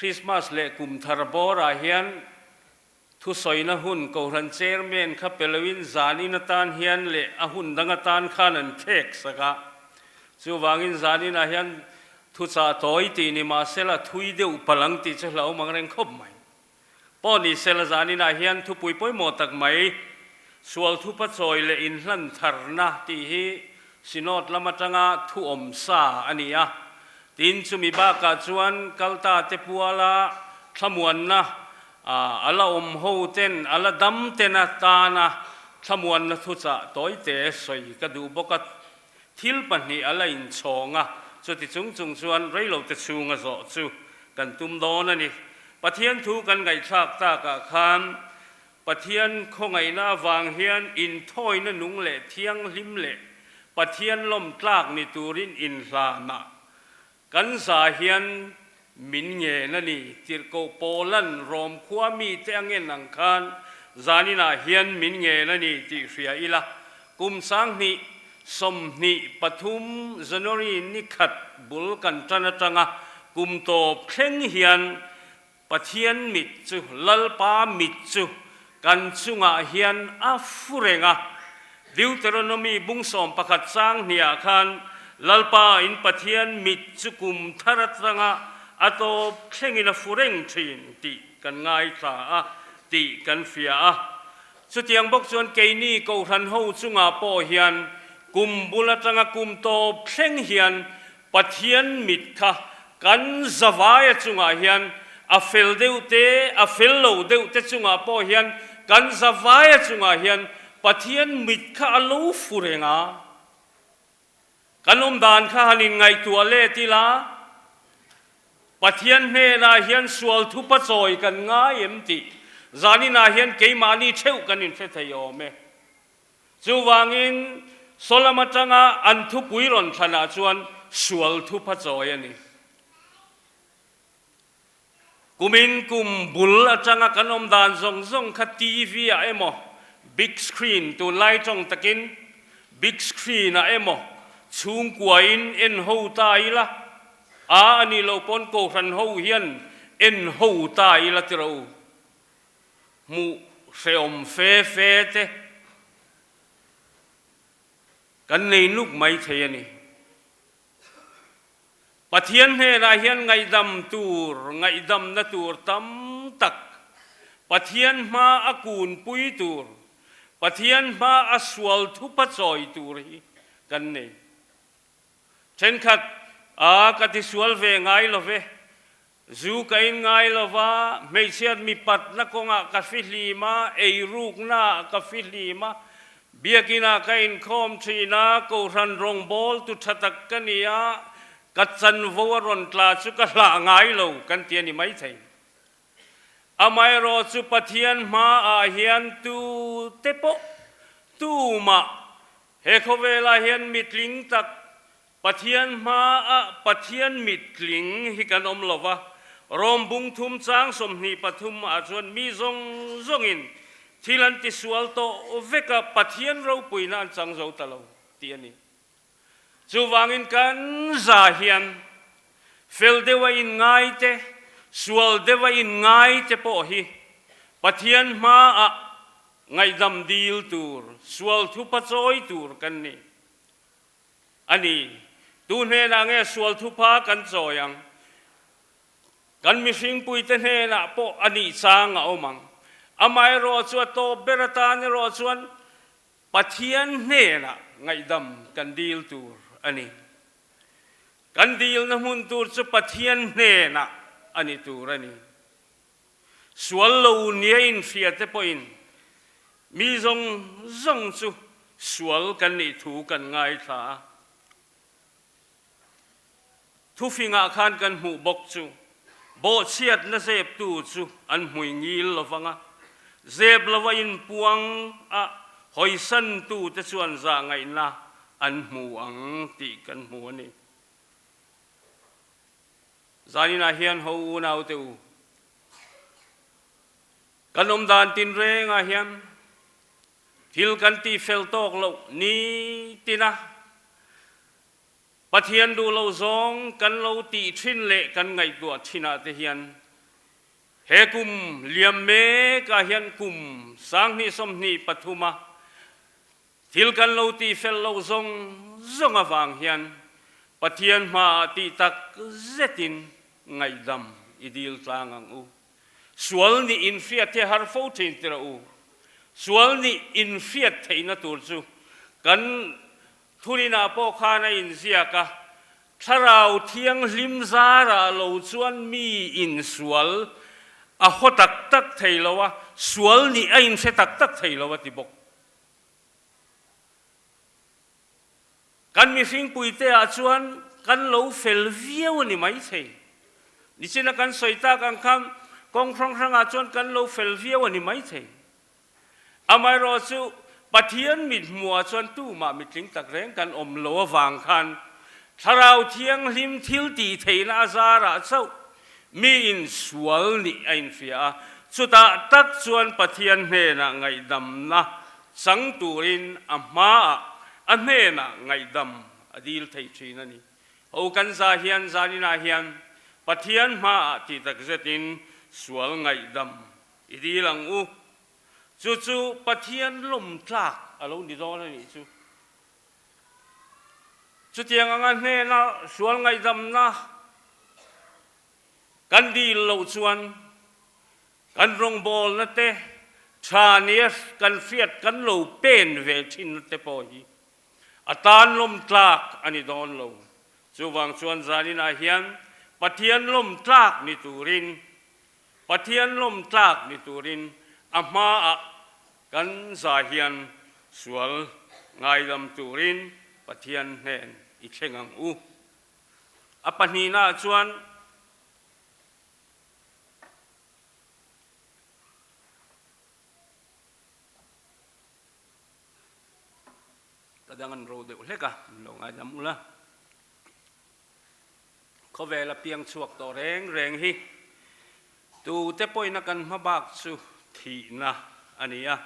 Christmas leh kum thar bawrah hian thusawina hun Kohhran Chairman kha pe loin zanin atan hian leh a hun dang atan khan an khek sak a. Chuvangin zaninah hian thuchah tawi tih ni mahsela thui deuh palh ang tih chu hlauhawm ang reng khawp mai. Pawh ni sela zaninah hian thupui pawimawh tak mai, sual thupa chawi leh inhlan tharna tih hi Synod lam atanga thu awm sa a ni a. Tin, chumi bakah chuan kalta te puala thlamuanna a la awm ho ten, a la dam ten atana thlamuanna thuchah tawite sawi ka duh bawk a. Thil pahnih a la inchhawng a, chuti chung chung chuan reilote chhunga zawh chu kan tum dawn a ni. Pathian thu kan ngaihthlak takah khan Pathian khawngaihna avang hian inthawina nung leh thianghlim leh Pathian lawm tlak ni turin inhlanah kan za hian min ngen a ni. Tirhkoh Paulan Rom khua mite a ngen ang khan zaninah hian min ngen a ni tih hria ila, kum 2023 January ni khat bul kan tan atanga kum tawp thleng hian Pathian mit chu, Lalpa mit chu kan chungah hian a fu reng a. Deuteronomy bung 11 chang hniah khan Lalpa in Pathian mit chu kum thar atanga a tawp thlengin a fu reng thin tih kan ngaithla a tih kan hria a. Chutiang bawk chuan keini Kohhran ho chungah pawh hian kum bul atanga kum tawp thleng hian Pathian mit kha kan zavaia chungah hian a fel deuh te, a fel lo deuh te chungah pawh hian kan zavaia chungah hian Pathian mit kha a lo fu reng a. Kan awm dan kha han inngaihtuah let ila, Pathian hnenah hian sual thupa chawi kan ngai em tih zaninah hian keimahni theuh kan inhre thei awm e. Chuvangin, Solam atanga an thupui rawn thlanah chuan sual thupha chawi a ni. Kumin kum bul atanga kan awm dan zawng zawng kha TV ah emaw, big screen, tunlai tawng takin big screen ah emaw chhungkuain en ho ta ila, a a nih loh pawn Kohhran ho hian en ho ta ila ti rawh u. Hmuh hrehawm fe fe te kan nei nuk mai thei a ni. Pathian hnenah hian ngaihdam tur, ngaihdamna tur tam tak, Pathian hma a kunpui tur, Pathian hma a sual thupa chawi tur hi kan nei. Thenkhat, A, ka tisual ve ngai lo ve. Zu ka in ngai lo va, hmeichhiat mipatna kawngah ka fihlim a, eiruknaah ka fihlim a, biakinah ka inkhawm thin a, kohhran rawngbawltu tha tak ka ni a, ka chanvo a rawn tla chu ka hlah ngai lo kan ti a ni maithei. Amaherawh chu Pathian hmaah hian tute pawh tumah He khawvelah hian mitling tak Pathian hmaah Pathian mitling hi kan awm lo va, Rom bung thum chang 23 ah chuan mi zawng zawngin thil an tisual tawh vek a, Pathian ropuina an chang zo ta lo tih a ni. Chuvangin kan za hian fel deuha inngai te, sual deuha inngai te pawh hi Pathian hmaah Ngaihdam dil tur, sual thupa chawi tur kan ni. A ni, tu hnenah nge sual thupa kan chawi ang? Kan mihringpuite hnenah pawh a nih chang a awm ang. Amaherawh chu a tawp ber atan erawh chuan Pathian hnenah ngaihdam kan dil tur a ni. Kan dilna hmun tur chu Pathian hnenah a ni tur a ni. Sual lo nia inhria te pawhin mi zawng zawng chu sual kan nih thu kan ngaithla a. Thufingah khan kan hmuh bawk chu bawhchhiatna zeptu chu an hmui ngil lo vang a, zep lova inpuang a hawisantute chuan zahngaihna an hmu ang tih kan hmu a ni. Zaninah hian ho unaute u, kan awm dan tinrengah hian thil kan tih fel tawk loh ni tina Pathian duh lo zawng kan lo tih thin leh kan ngaihtuah thinah te hian He kum liam mekah hian kum 2023 a thil kan lo tih fel loh zawng zawng avang hian Pathian hmaah tih tak zetin ngaihdam i dil tlang ang u. Sual nih inhriat hi a har fo thin tirh u. Sual nih inhriat theihna tur chu kan Thurinah pawh khan a inziak a, Thlarau Thianghlim zarah lo chuan mi insual a haw tak tak thei lo a, sual nih a inhre tak tak thei lo a ti bawk. Kan mihringpuiteah chuan kan lo fel viau a ni maithei. Nichina kan sawi tak ang khan kawng hrang hrangah chuan kan lo fel viau a ni maithei. Amaherawh chu Pathian mithmuhah chuan tumah mitling tak reng kan awm lo avang khan Thlarau Thianghlim thil tih theihna a zarah chauh miin sual nih a inhria a, chutah tak chuan Pathian hnenah ngaihdamna chang turin a hmaah a hnenah ngaihdam a dil thei thin a ni. Ho kan za hian zaninah hian Pathian hmaah tih takzetin sual ngaihdam I dil ang u. Chu chu Pathian lawm tlak a lo ni dawn a nih chu. Chutiang anga hnena sual ngaihdamna kan dil loh chuan kan rawngbawlna te tha nia kan hriat kan lo pen ve thinna te pawh hi a tan lawm tlak a ni dawn lo. Chuvang chuan zaninah hian Pathian lawm tlak ni turin Pathian lawm tlak ni turin a hmaah kan za hian sual ngaidam turin Pathian hnen i thleng ang u. A pahnihnaah chuan ka dang an ro deuh hlek a, min lo ngaidam ula. Khawvela piang chhuak tawh reng reng hi tute pawhina kan hma bak chu thihna a ni a.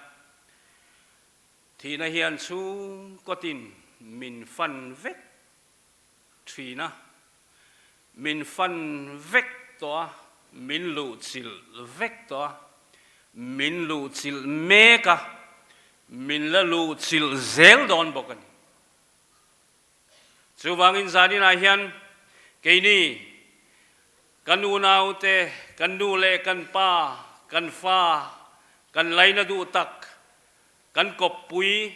Thihna hian chhungkawtin min fan vek thin a, min fan vek tawh a, min luhchilh vek tawh a, min luhchilh mek a, min la luhchilh zel dawn bawk a ni. Chuvangin zaninah hian keini kan unaute, kan nu leh kan pa, kan fa, kan laina duh tak, kan kawppui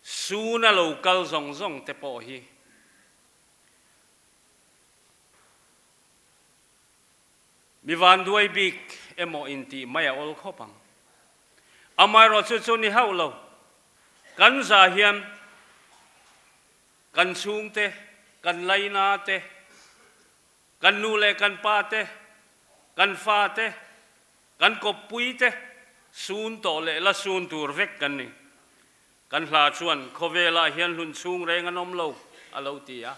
suna lo kal zawng zawng te pawh hi mi vanduai bik emaw intih mai a awl khawp ang. Amaherawhchu chu ni hauh lo, kan za hian kan chhungte, kan laina te, kan nu leh kan pa te, kan fa te, kan kawppui te sun tawh leh la sun tur vek kan ni. Kan hla chuan khawvelah hian hlun chhung reng an awm lo, a lo ti a.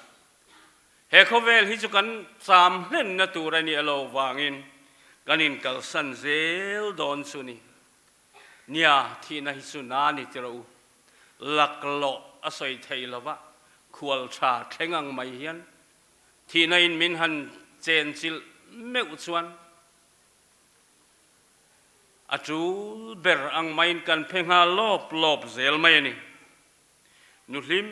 He khawvel hi chu kan cham hlenna tur a nih alo vangin kan inkalsan zel dawn chu ni. Nia, thihna hi chu na ni ti rawh u. Laklawh a sawi thei lova, khual tha thleng ang mai hian thihna in min han chenchilh meuh chuan a tul ber ang maiin kan phe nghal lawp lawp zel mai a ni. Nu hlim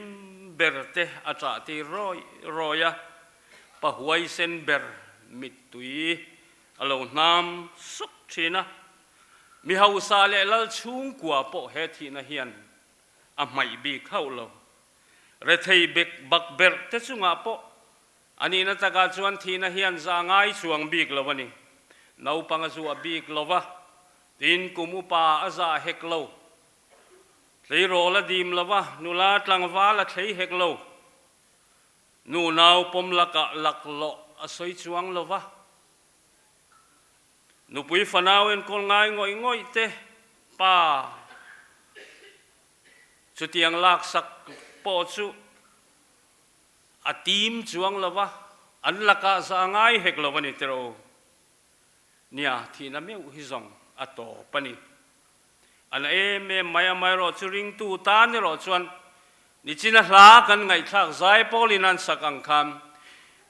ber te a ṭah tir rawi rawi a, pa huaisen ber mittui a lo hnam suk ṭhin a. Mi hausa leh lal chhungkua pawh he thihna hian a hmaih bik hauh lo. Rethei bek bak berh te chungah pawh a nihna takah chuan thihna hian za ngai chuang bik lo a ni. Naupang a zuah bik lo va, tin kum upa a zah hek lo. Tleirawl a dim lo va, nula tlangval a thlei hek lo. Nu nau pawm lakah laklawh a sawi chuang lo va. Nupui fanau enkawl ngai ngawih ngawih te pa chutiang laksak pawh chu a tim chuang lo va, an lakah za ngai hek lo a ni tiraw. Nia, thihna meuh hi zawng a tawp a ni. A la em em mai, amaherawh chu ringtu tan erawh chuan nichina hla kan ngaihthlak zai pawlin an sak ang khan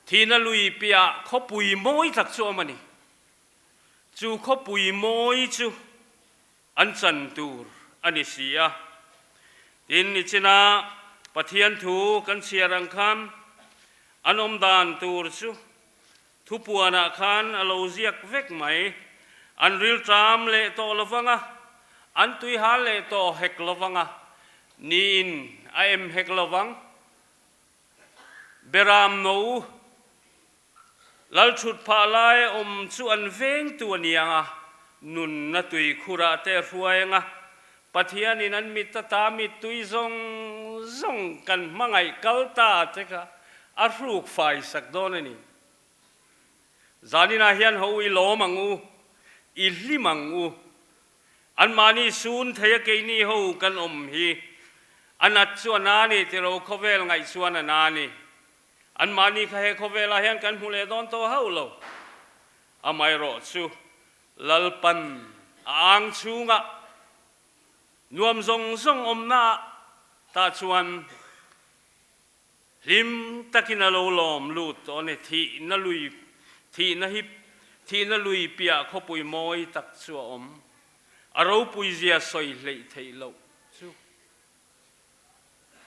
thihna lui piah khawpui mawi tak chu awm a ni. Chu khawpui mawi chu an chan tur a ni si a. Tin, nichina Pathian thu kan chhiar ang khan an awm dan tur chu thupuanah khan a lo ziak vek mai. An rilṭam leh tawh lo vang a, an tuihal leh tawh hek lo vang a, niin a em hek lo vang. Beram no Lal thut phah lai awm chu an vengtu a ni ang a, nunna tui khurah te a hruai ang a, Pathianin an mit ata mittui zawng zawng kan hmangaih kal ta te kha a hruk fai sak dawn a ni. Zaninah hian ho i lawm ang u, i hlim ang u. Anmahni sun thei a keini ho kan awm hi a nat chu a na ni tiro khawvel ngaih chuan a na ni. Anmahni kha he khawvelah hian kan hmu leh dawn tawh hauh lo. Amaherawh chu Lalpan a ang chhungah nuam zawng zawng awmnaah tah chuan hlim takin a lo lawm lut tawh a ni. Thihna lui, thihna hi, thihna lui piah khawpui mawi tak chu a awm. A ropui zia sawi hleih theih loh chu.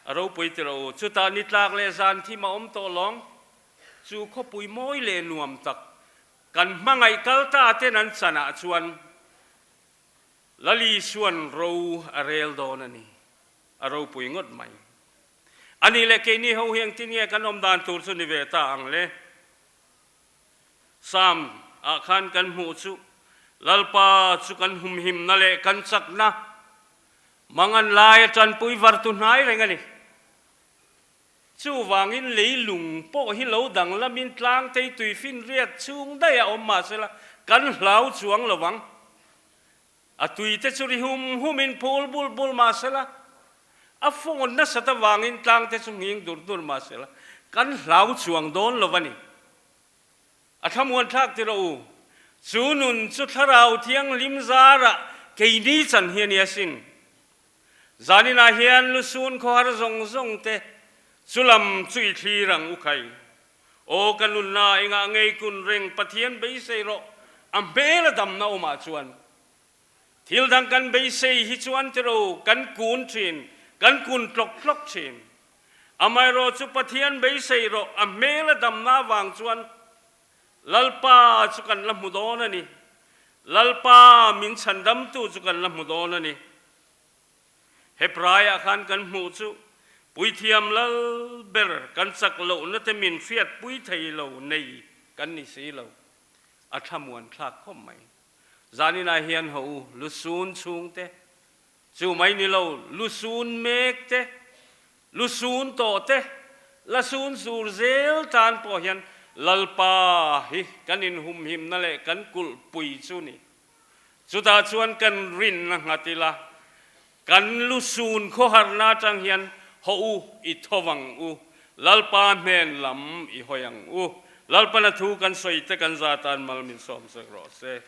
A ropui ti rawh u. Chutah ni tlak leh zan thim a awm tawh lawng. Chu khawpui mawi leh nuam tak kan hmangaih kal ta ten an chanah chuan Lali suan ro a rel dawn a ni. A ropui ngawt mai. A nih leh keini ho hi engtin nge kan awm dan tur chu ni ve ta ang le? Psalm ah khan kan hmuh chu Lalpa chu kan humhimna leh kan chakna mangan laia tanpui vartu hnai reng a ni. Chuvangin leilung pawh hi lo danglamin tlangtei tuifinriat chhung daih a awm mahsela kan hlau chuang lo vang. A tuite chu ri hum humin phul bul bul mah sela, a fawn nasat avangin tlangte chu nghing dur dur mah sela, kan hlau chuang dawn lo a ni. A thlamuan thlak ti rawh u, chu nun chu Thlarau Thianghlim zarah keini chan hi a ni asin. Zaninah hian lusun khawhar zawng zawng te chu lam chu i thlir ang u khai. Aw ka nunna engah ngei kun reng Pathian beisei rawh, a hmel a damna awmah chuan. Thil dang kan beisei hi chuan tiro kan kun thin, kan kun tlawk tlawk thin. Amaherawh chu Pathian beisei rawh, a hmel a damna avang chuan Lalpa chu kan la hmu dawn a ni. Lalpa min chhandamtu chu kan la hmu dawn a ni. Hebraiah khan kan hmuh chu Puithiam lal ber kan chak lohna te min hriatpui thei lo nei kan ni si lo. A thlamuan thlak khawp mai. Zaninah hian ho u lusun chhungte, chu mai ni lo lusun mek te, lusun tawh te, la sun sur zel tan pawh hian Lalpa hi kan inhumhimna leh kan kulhpui chu ni. Chutah chuan kan rinna nghat ila, kan lusun khawharna atang hian haw u i tho vang u, Lalpa hnen lam i hawi ang u. Lalpana thu kan sawi te kan za tan mal min sawm sek rawh se.